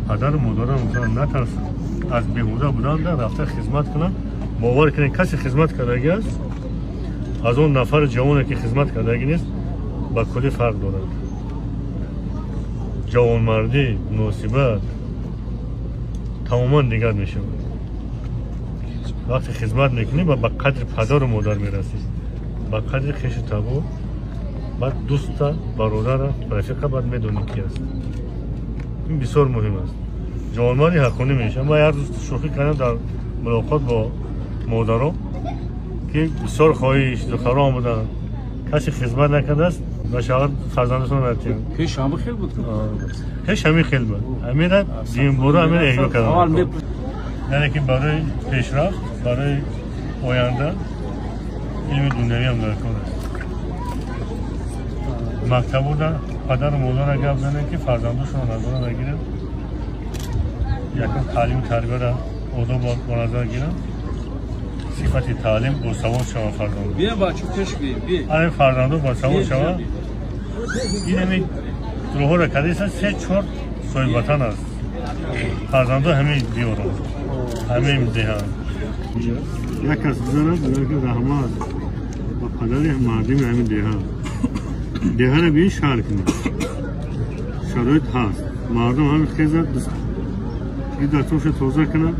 Падару модарам натарсанд, аз беҳуда будан рафта хизмат кунанд. Бовар кунед, касе хизмат кардагӣ аст, аз он нафари ҷавоне ки хизмат кардагӣ нест, ба куллӣ фарқ дорад. Ҷавонмардӣ, муносибат тамоман дигар мешавад. Вақте хизмат мекунӣ, ба қадри падару модар мерасӣ, ба қадри хешу табор, баъд дӯста, бародара, рафиқа, баъд медонӣ ки аст. Ин бисёр муҳим аст. Ҷавонмарди ҳаққонӣ мешавад. Ман як рӯз шӯхӣ кардам дар мулоқот бо модарон, ки бисёр хоҳиш духтаро омаданд, касе хизмат накардааст, ба шавҳар фарзандашон натиҳанд. Пеш ҳама хел буд. Пеш ҳамин хел буд. Ҳамира динбора ҳамира эҳё карданд. Яъне ки барои пешрафт, барои оянда илми дунявӣ ҳам дар кор аст. Мактабуда падару модара гап занем, ки фарзандошонро назора нагиранд, якум таълиму тарбияра одоб ба назар гиранд, сифати таълим босавод шаванд фарзандо. Бия, бачо, пеш бия. Ҳамин фарзандо босавод шаванд. Ин ҳамин роҳҳоро кардиса, се-чор соҳибватан аст. Фарзандо ҳамин биёранд, ҳамин диҳанд. Як кас гузарад, ки раҳмат ба падари мардими ҳамин деҳа. Деҳаро биин шаҳр кунед. Шароит ҳаст. Мардум ҳамин хезад, дастоша тоза кунад,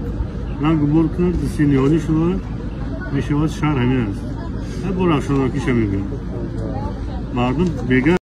рангу бор кунад, синиҳолӣ шуда мешавад, шаҳр ҳамин аст. Бо равшанокиша мегӯям. Мардум бега.